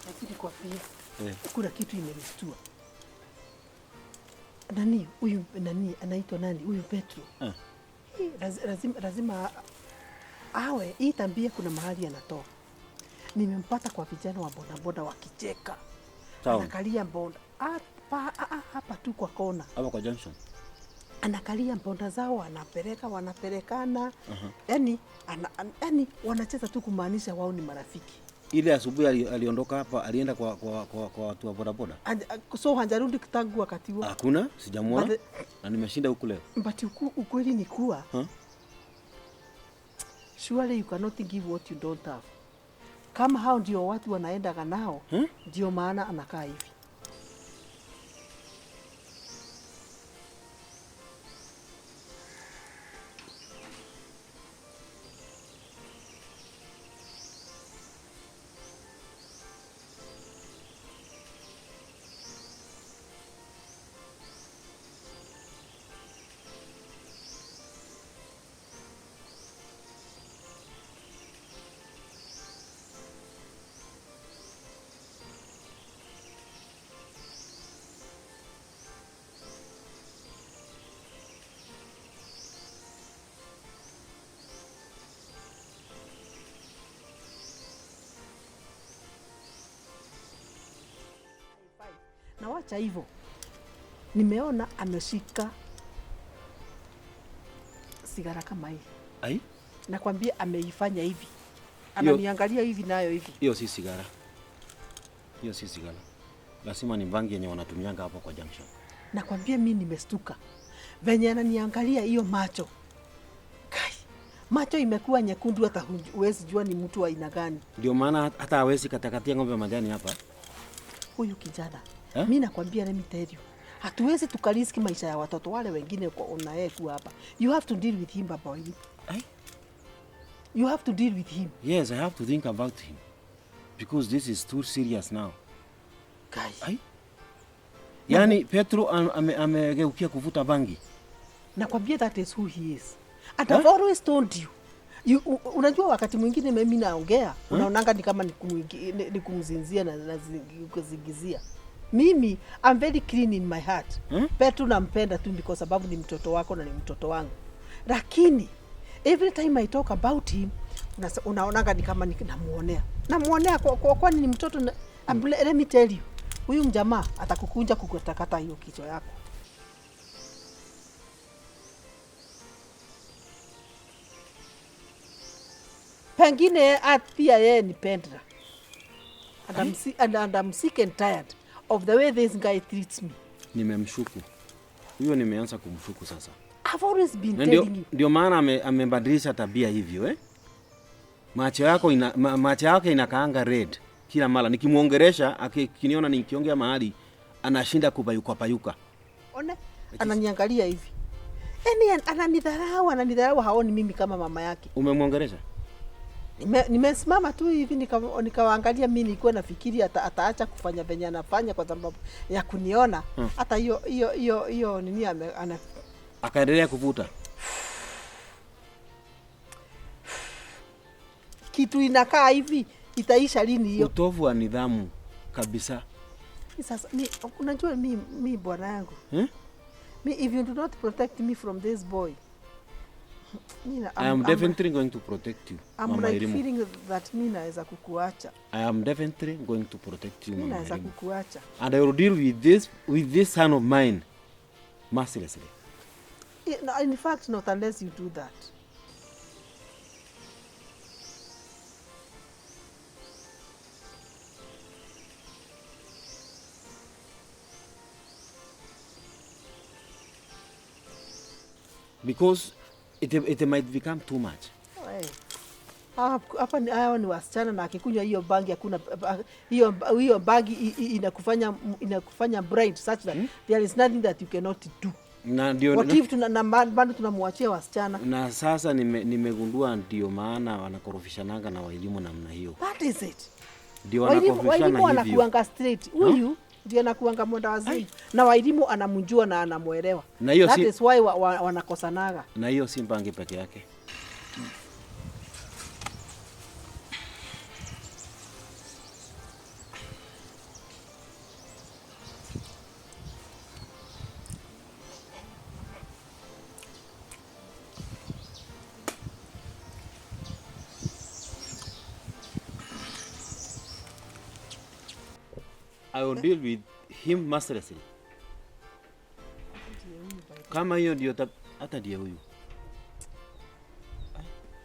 Lakini kwa pia kuna kitu imenishtua. Nani huyu, nani anaitwa nani huyu Petro? Lazima awe hii tambia, kuna mahali anatoa. Nimempata kwa vijana wa bodaboda wakicheka. Anakalia mbonda hapa tu kwa kona. Hapa kwa junction. Anakalia mbonda zao, wanapeleka wanapelekana. Yaani yaani wanacheza tu kumaanisha wao ni marafiki. Ile asubuhi aliondoka hapa, alienda kwa watu wa bodaboda. So hajarudi tangu wakati huo. Hakuna, sijamuona. Na nimeshinda huku leo. But ukweli ni kuwa surely you cannot give what you don't have. Kama hao ndio watu wanaenda nao, ndio maana anakaa hivi. Wacha hivyo. Nimeona ameshika sigara kama hii. Ai? Nakwambia ameifanya hivi. Ananiangalia hivi nayo hivi. Hiyo si sigara. Hiyo si sigara. Lazima ni bangi yenye wanatumianga hapo kwa junction. Nakwambia mimi nimestuka. Venye ananiangalia hiyo macho. Kai. Macho imekuwa nyekundu hata huwezi jua ni mtu wa aina gani. Ndio maana hata hawezi katakatia ng'ombe majani hapa. Huyu kijana. Mimi nakwambia, let me tell you. Hatuwezi tukariski maisha ya watoto wale wengine kwa ona yeye kuwa hapa. You have to deal with him, Baba. Ai? You have to deal with him. Yes, I have to think about him. Because this is too serious now. Kai. Ai? Yaani Petro amegeukia kuvuta bangi. Nakwambia that is who he is. And I've always told you. Unajua wakati mwingine mimi naongea, unaonanga ni kama ni kumzinzia na kuzingizia. Mimi I'm very clean in my heart. Petro nampenda tu kwa sababu ni mtoto wako na ni mtoto wangu. Lakini every time I talk about him, unaonanga ni kama namuonea. Namuonea kwa ni mtoto na, let me tell you. Huyu mjamaa atakukunja kukatakata hiyo kichwa yako. Pengine pia yeye ni pendra. And I'm sick and tired of the way this guy treats me. Nimemshuku. Huyo nimeanza kumshuku sasa. I've always been telling you. Ndio maana amebadilisha tabia hivyo eh? Macho yako macho yake inakaanga red kila mara. Nikimuongeresha akiniona nikiongea mahali anashinda kupayuka payuka. One ananiangalia hivi. Yaani ananidharau, haoni mimi kama mama yake. Umemuongeresha? Nimesimama tu hivi nikawaangalia. Mimi nilikuwa nafikiri ataacha kufanya venye anafanya kwa sababu ya kuniona. Hata hiyo hiyo hiyo hiyo nini akaendelea kuvuta. Kitu inakaa hivi itaisha lini hiyo? Utovu wa nidhamu kabisa. Sasa unajua mi bwana yangu. Me, if you do not protect me from this boy, I am definitely going to protect you. I'm Mama like Elimu. Feeling that mi naweza kukuacha. I am definitely going to protect you, Mi Mama naweza Elimu. kukuacha. And I will deal with this son of mine mercilessly. No, in fact, not unless you do that. Because it might become too much. Hapa hawa ni wasichana na akikunywa hiyo bangi hakuna hiyo bangi inakufanya blind such that there is nothing that you cannot do. Na ndio What if bado tunamwachia wasichana? Na sasa nimegundua ndio maana wanakorofishananga na walimu namna hiyo. That is it. Ndio wanakorofishana hivyo. Walimu wanakuanga straight. Huyu ndiye anakuanga mwenda wazimu. Na walimu anamjua na anamuelewa. Na hiyo That is why wanakosanaga. Na hiyo si bangi peke yake. I will deal with him mercilessly. Kama hiyo ndio hata ndiye huyu.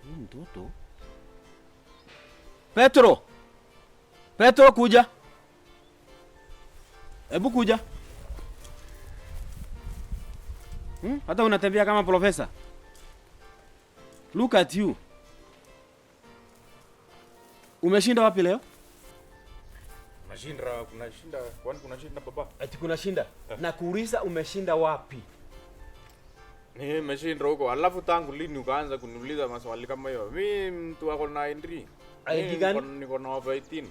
Huyu mtoto. Petro. Petro kuja. Hebu kuja. Hata unatembea kama profesa. Look at you. Umeshinda wapi leo? Mashinda, kuna shinda, kwani kuna shinda baba? Ati kuna shinda? Na kuuliza umeshinda wapi? Nimeshinda huko. Alafu tangu lini ukaanza kuniuliza maswali kama hiyo? Mimi mtu wako na ID. ID gani? Niko na over 18.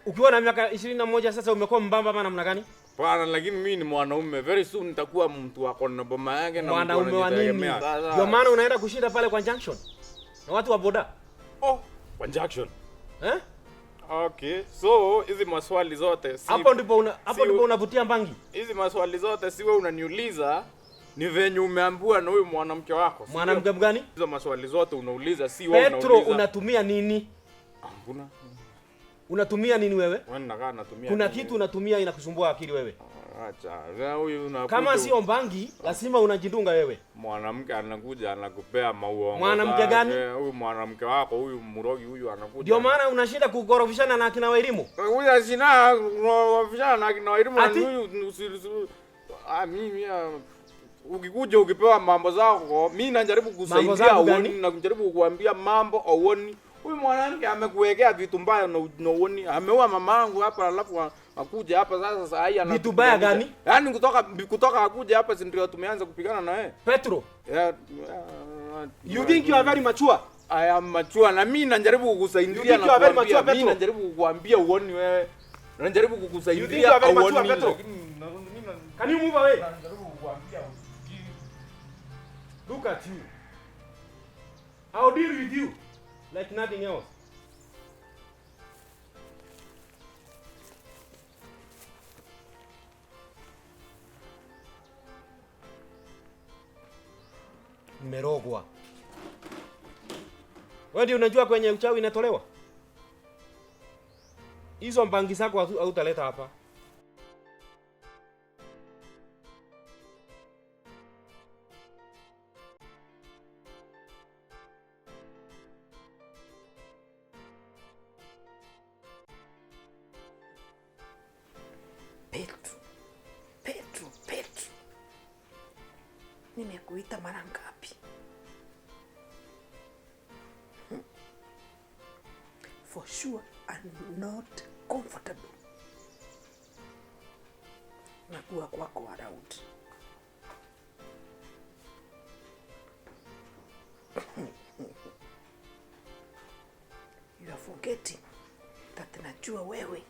Ukiwa na miaka 21 sasa umekuwa mbamba ama namna gani? Bwana, lakini mimi ni mwanaume. Very soon nitakuwa mtu wako na boma yake na mwanaume wa nini? Ndio maana unaenda kushinda pale kwa junction. Na watu wa boda. Oh, kwa junction. Eh? Okay, so hizi maswali zote si hapo ndipo unavutia mbangi. Hizi maswali zote si wewe unaniuliza, ni venye umeambiwa na huyu mwanamke wako. Mwanamke gani? Hizo maswali zote unauliza si wewe unauliza. Petro unatumia nini? Hakuna. Unatumia nini wewe? Wewe nakaa natumia. Kuna nini? Kitu unatumia inakusumbua akili wewe. Acha. Huyu unakuja. Kama sio mbangi, lazima unajidunga wewe. Mwanamke anakuja anakupea mauongo. Mwanamke gani? Huyu mwanamke wako huyu mrogi huyu anakuja. Ndio maana unashinda kukorofishana na akina Wairimu. Huyu sina kukorofishana na akina Wairimu huyu. Mimi ukikuja ukipewa mambo zako, mimi najaribu kusaidia uone, najaribu kukuambia mambo uone. Huyu mwanamke amekuwekea vitu mbaya na uone. Ameua mamangu hapa alafu akuja hapa sasa saa hii ana vitu mbaya gani? Yaani kutoka akuja hapa si ndio tumeanza kupigana na yeye. Petro. Yeah, you think you are very mature? I am mature na mimi najaribu kukusaidia na kuambia. Mimi najaribu kukuambia uone wewe. Najaribu kukusaidia. You think you are very mature, Petro? Can you move away? Najaribu kukuambia. Look at you. I'll deal with you like nothing else. Mmerogwa. Wewe ndio unajua kwenye uchawi inatolewa? Hizo mbangi zako hautaleta hapa. Petro. Nimekuita mara ngapi? For sure I'm not comfortable na kuwa kwako around. You are forgetting that najua wewe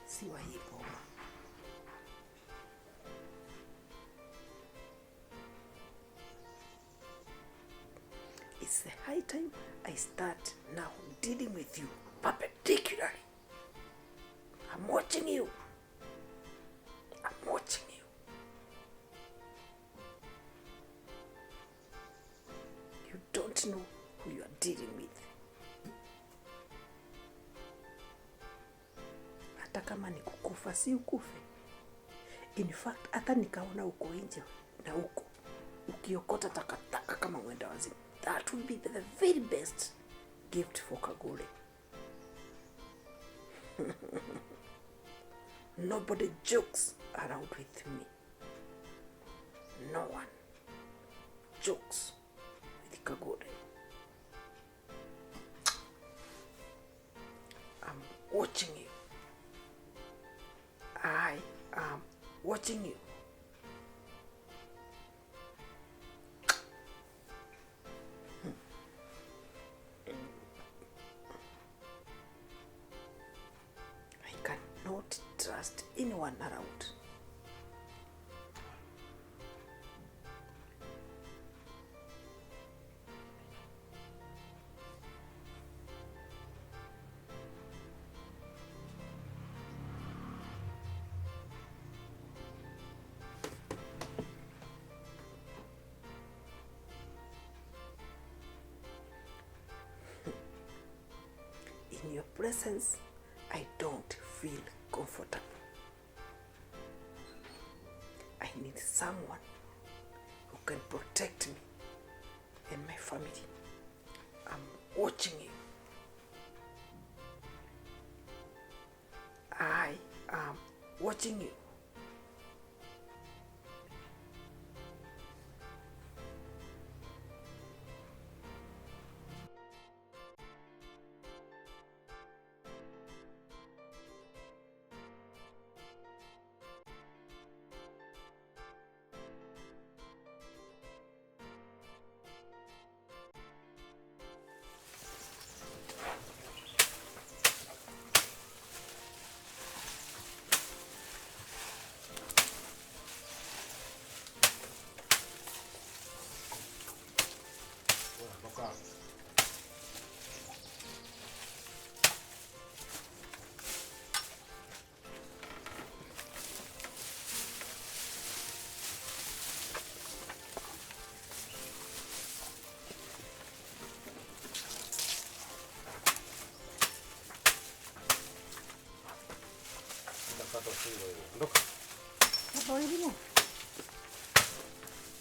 si wa hii boma. It's the high time I start now dealing with you perpendicularly. I'm watching you. I'm watching you. You don't know who you are dealing with. Hata kama ni kukufa, si ukufe. In fact, hata nikaona uko nje na uko ukiokota takataka kama mwenda wazimu. That would be the very best gift for Kagure. Nobody jokes around with me. No one jokes with Kagure. I'm watching you. I am watching you. Cannot trust anyone around. In your presence, I don't feel comfortable. I need someone who can protect me and my family. I'm watching you. I am watching you.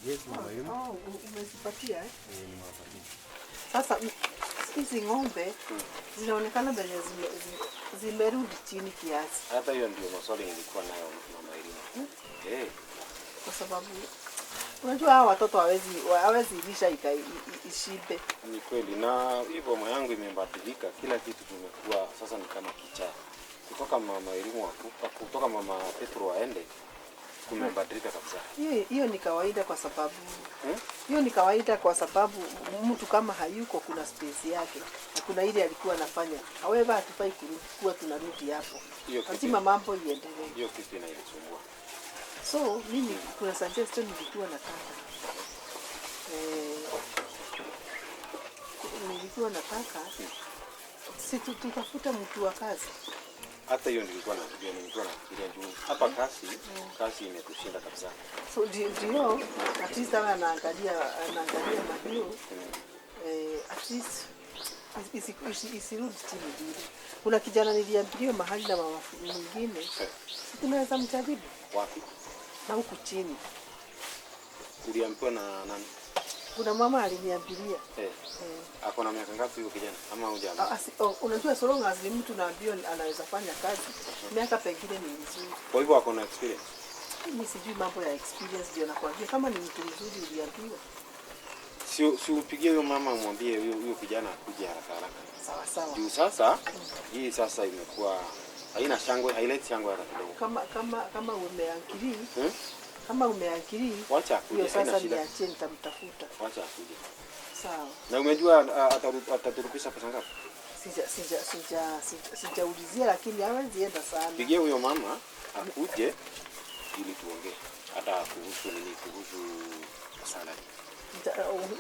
Yes, mama Irene. Oh, umezipatia eh? Eh, nimewapatia. Sasa hizi ng'ombe zinaonekana venye zimerudi chini kiasi. Hata hiyo ndio maswali nilikuwa nayo mama Irene. Eh, Kwa sababu unajua hawa watoto hawezi lisha ishibe. Ni kweli, na hivyo boma yangu imebadilika, kila kitu kimekuwa sasa ni kama kichaa. Kutoka mama Elimu akufa, kutoka mama Petro aende, kumebadilika kabisa. Hiyo ni kawaida kwa sababu hiyo ni kawaida kwa sababu mtu kama hayuko kuna space yake na kuna ile alikuwa anafanya. However, hatufai kuwa tunarudi hapo. Lazima mambo iendelee. Hiyo kitu inanisumbua. So mimi kuna suggestion nilikuwa nataka. Nilikuwa nataka si tutafuta mtu wa kazi. Hata hiyo nilikuwa nafikiria, nilikuwa nafikiria juu hapa kasi imetushinda kabisa. So ndio at least awe anaangalia mahiu. At least isirudi chini vile. Kuna kijana niliambiwa mahali na mama mwingine. Si tunaweza mjaribu? Wapi? Na huku chini. Uliambiwa na nani? Kuna mama aliniambilia. Ako na miaka ngapi huyo kijana? Ama hujaambiwa? Unajua so long as ni mtu naambiwa anaweza fanya kazi, miaka pengine ni mzuri. Kwa hivyo ako na experience? Mimi sijui mambo ya experience, ndio nakwambia kama ni mtu mzuri uliambiwa. Si upigie huyo mama umwambie huyo kijana akuje haraka haraka. Sawa sawa. Juu sasa hii sasa imekuwa haina shangwe, haileti shangwe hata kidogo. Kama umeankiri, kama umeankiri, wacha akuje, haina shida. Sasa niachie nitamtafuta. Wacha akuje. Sawa. Na umejua ataturudisha pesa ngapi? Sijaulizia lakini hawezi enda sana. Pigie huyo mama akuje ili tuongee hata kuhusu nini, kuhusu salary.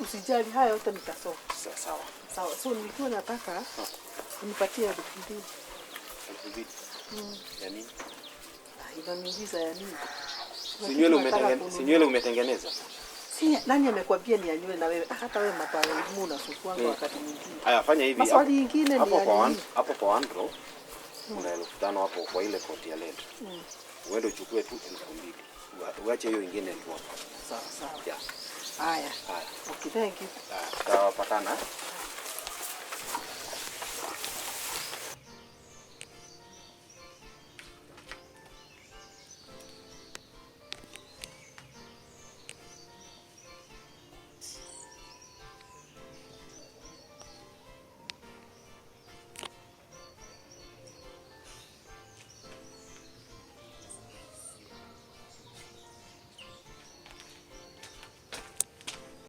Usijali, haya yote nitasoma. Sawa. Sawa. So nilikuwa nataka unipatie 2000. 2000? Ya nini? Inaniuliza ya nini? Si nywele umetengeneza? Si nani amekwambia ni ya nywele na wewe? Hata wewe mapale unasukua wakati mwingine. Haya, fanya hivi. Maswali nyingine ni ya nini? Hapo kwa Andro kuna 5,000 hapo kwa ile koti ya led. Uende uchukue tu 2,000. Uache hiyo ingine tu hapo. Sawa sawa. Yeah. Haya. Okay, thank you. Tutapatana.